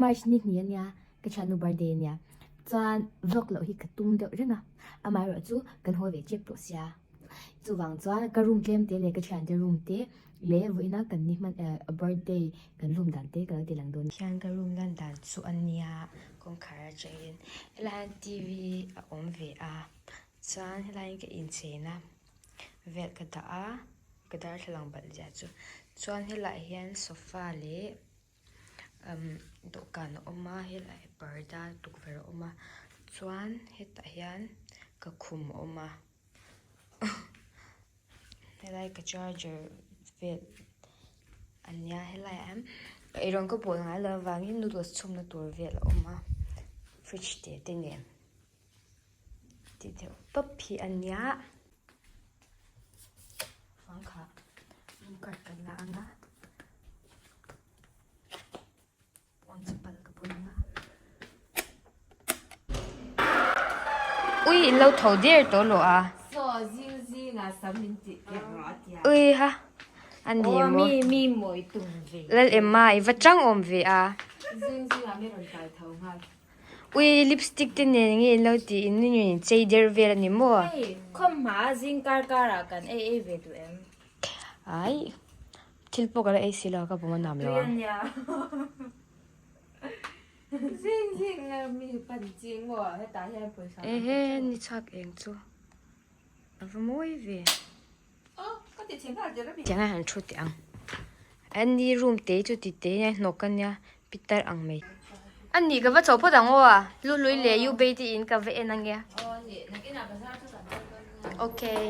March ni hnih ania ka thiannu birthday ania chuan vlog loh hi ka tum deuh reng a amaherawh chu kan haw ve tep tawh sia chuvang chuan ka room tlem te leh ka thiante room te leh vawiina kan ni hman eh birthday kan room dan te ka lo ti lang dawn. Hian ka room lan dan chu ania kawngkhar atangin helai hian T_V a awm ve a chuan helai hian ka incheina vel ka dah a ka darthlalang balh zia chu chuan helaiah hian sofa leh umm dawhkan a awm a helaiah parda tukverh a awm a chuan hetah hian ka khum a awm a helai ka charger vel a nia helaiah hian eirawng ka bawl ngai loh avangin noodles chhumna tur vel a awm a fridge te te nen. Tih deuh tawp hi a nia. Vangkha room card kan la ang a. Pawn chapal ka bun ang a. Ui in lo tho der tawh lo a. Saw zing zing a sam in tih tir rawh a tia. Ui ha a ni maw. Aw mi mi mawi tum ve. Lal Emma i va chang awm ve a. Zing zing ah mi rawn kai tho nghal. Ui lipstick te nen nge in lo tih in in chei der vel a ni maw? Hei khawmhma zing kar kar ah kan ei ei ve duh em? Ai thil pawh ka la ei si lo ka bawm a nuam lo a. Tui a nia. Zing zing a mi pan ching maw hetah hian pawisa Ehe ni chhuak eng chu a va mawi ve. Tiang a han thu teh ang. Ani room te chu ti te nia hnawk a nia pitar ang mai. A nih ka va chho phawt ang aw a luhlui leh U Bei te in ka va en ang e. Okay.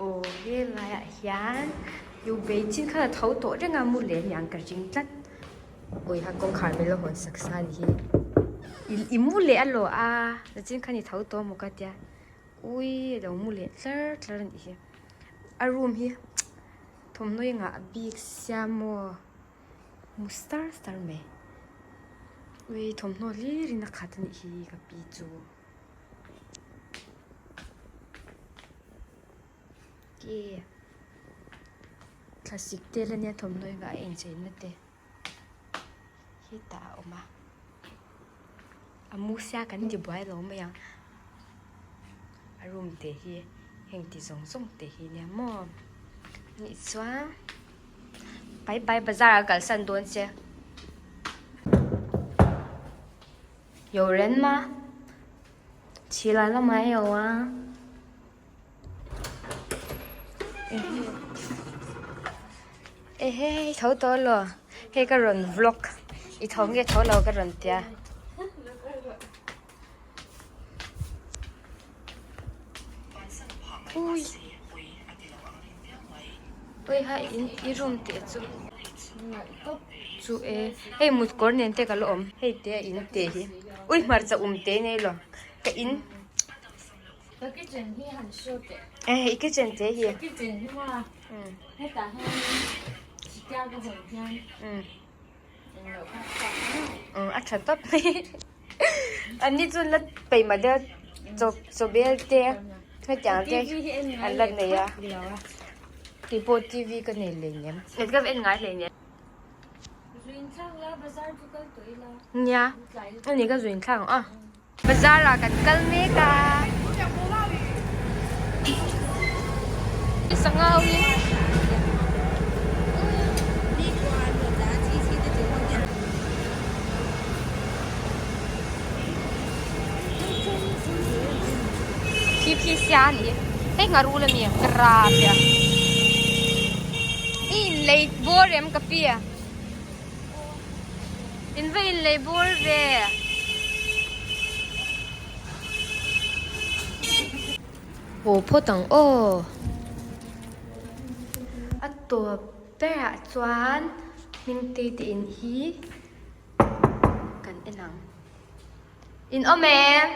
Aw helaiah hian U Bei chin khan a tho tawh reng a mu leh aniang ka ring tlat awi kha kawngkhar mai lo hawn sak sa anih hi i mu leh a lawh a nichin khan i tho tawh amaw ka tia ui a lo mu leh tlar tlar anih hi a room hi thawmhnaw i ngah bik sia maw mu star star mai ui thawmhnaw hlir in a khat anih hi ka pi chu. Ke thlasik tel ania thawmhnaw engah a incheina te hetah a awm a a mu sia kan ti buai lo mai ang a room te hi heng ti zawng zawng te hi nia maw nih chuan bye bye bazar ah kalsan dawn che. 有人吗？ 起来了没有啊？ Ehe i tho tawh lo hei ka rawn vlog i tho nge tho lo ka rawn tia. Ui ui ha in i room teh chu chu e hei mut kawr nen te ka la awm hei te a in te hi ui hmarcha um te nei lo ka in. Ka kitchen hi han show teh. Eh, i kitchen te hi. Ka kitchen hi ma. Hetah hian chitia ka hawn hian. Englo kha chhuak mai. A tha tawp mai. An ni chu la peihmah deuh chaw chaw bel te hetiang te an la nei a. Kei pawh T_V ka nei leh nem. Ka en ngai hlei nem. Zuin thlak la bazar chu kal tawh ila. Nia, ani ka zuin thlak ang a. Bazar ah kan kal mek a. Sangau hi. Phi phi sia ani. Hei ngarul ani ka rap ya. I inlei bawr em ka pi a. In va inlei bawr ve. Haw phawt ang aw. A tawp berah chuan hming te te in hi kan en ang. In awm em?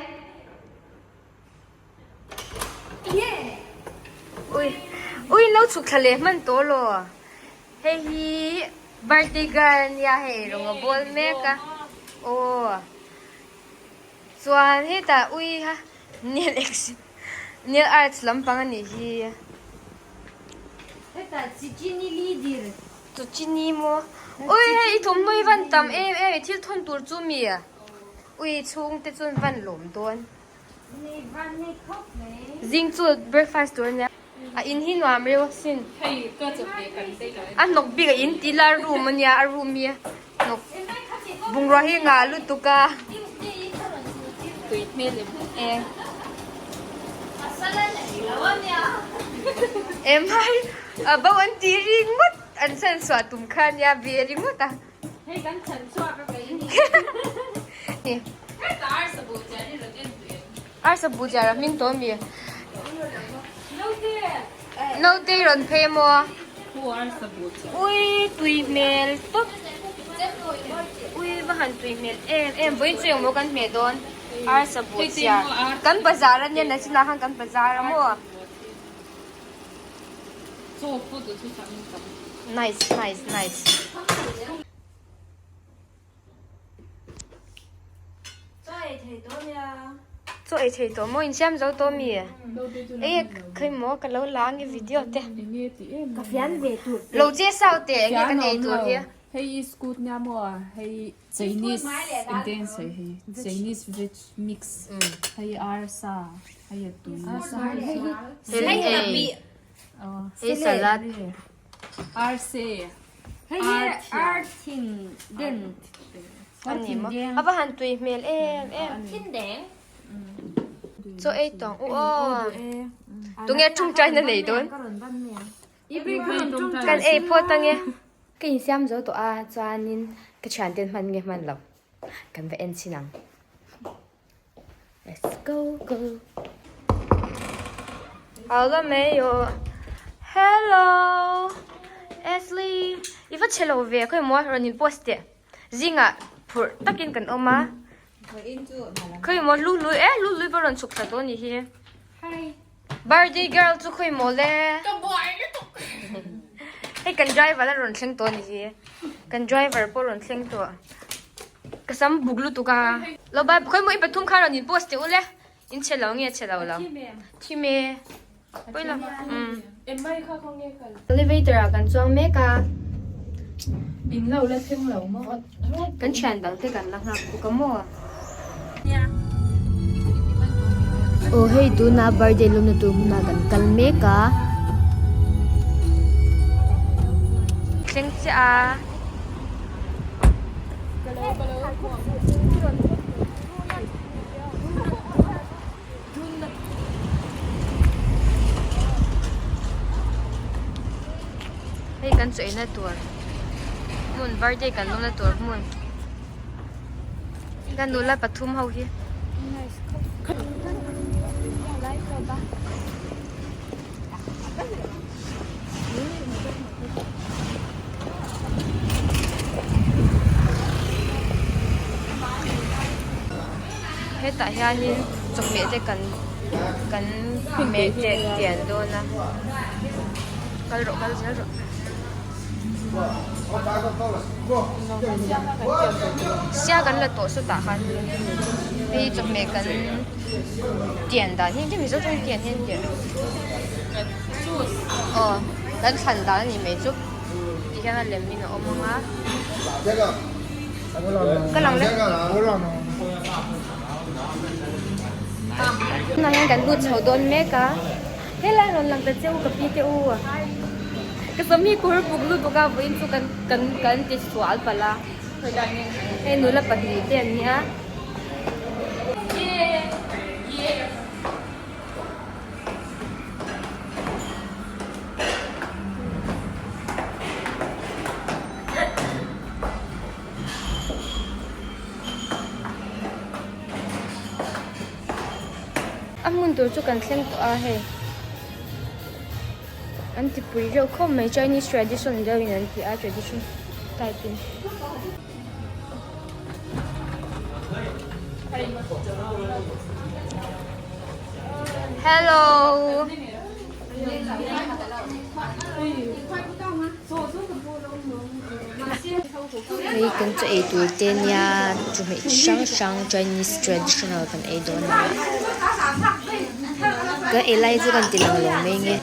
Ui ui lo chhuk thla leh hman tawh law hei hi birthday girl ania hei rawng a bawl mek a aw chuan hetah ui ha. Nail action nail arts lampang a nih hi. Hetah Chichini leader. Chichini maw? Ui hei i thawmhnaw hi van tam em em i thil thawn tur chu mi? Ui chhungte chuan van lawm dawn. Nei van nei khawp mai. Zing chu breakfast tur a nia. A in hi nuam reuh a sin. A hnawk bik a in tih la a room a nia a room hi hnawk bungrua hi ngah lutuk a. Em hai a bo an tih ringawt an chhanchhuah tum kha a nia ve ringawt a. Hei kan chhan chhuak a kei ni. Heta arsa buh chiar hi rawn en teh. Arsa buh chiar a hming tawh ami? Naute. Naute i rawn phei amaw? Khu arsa buh chiar. Ui tui hmel tawp. Ui va han tui hmel em em vawiin chu engmaw kan hmeh dawn arsa buh chiar. Kan bazar ania nachinah khan kan bazar amaw? Nice nice nice. Chaw ei thei tawh maw insiam zo tawh mi? Eng khawi maw ka lo la ange video te. Lo che sau teh enge kan ei tur hi. Hei i scoot nia maw hei Chinese engtin sawi hei Chinese veg mix hei arsa hei a tui Hei hei salad arse Hei hi ar thin den ani maw a va han tui hmel em em chaw ei tawng u aw tunge tawngtaina nei dawn kan ei phawt ange. Ka insiam zo tawh a chuanin ka thianten hman nge hman lo kan va en chhin ang let's go go Hau la mai aw hello Ashley i va che lo ve khawi maw rawn in post teh zingah phurh takin kan awm a khawi maw lu lui e lu lui pawh rawn chhuk thla tawh a nih hi Birthday girl chu khawi maw le? Ka buai lutuk. Hei kan driver a rawn thleng tawh a ni hi. Kan driver pawh a rawn thleng tawh. Ka sam buk lutuk a. Lo bai khawi maw i pathum kha rawn in post teh u le. In chhe lo nge chhe lo lo. Thim e. Pawi lo. Elevator ah kan chuang mek a. In lo la thleng lo maw? Kan thian dang te kan la nghak bawk a maw? Aw hei tuna birthday lawmna tur hmunah kan kal mek a. Thleng chiah a. Hei kan chaw eina tur hmun birthday kan lawmna tur hmun kan nula pathum ho hi. Hetah hianin chawhmeh te kan kan meh tet tian dawn a kal rawh kal zel rawh sia kan la tawh sawtah khan hei chawhmeh kan tian dan hi engtin mizo tawng tian hian tian aw kan thlan dan a ni mai chu ti hian a lem in a awm ang a. Ka lang le. Tunah hian kan lut chho dawn mek a. Helai rawn lang ta che u ka pi te u. Ka sawm hi kawr buk lutuk a vawiin chu kan kan kan ti sual palh a. Hei nula pahnih te an nia. A hmun tur chu kan thleng tawh a hei an ti pui reuh khawp mai chinese tradition deuh in an ti a tradition type in. Hello. Hei kan chaw ei tur te nia chawhmeh chi hrang hrang chinese traditional kan ei dawn a kan ei lai chu kan ti lang lo mai nge.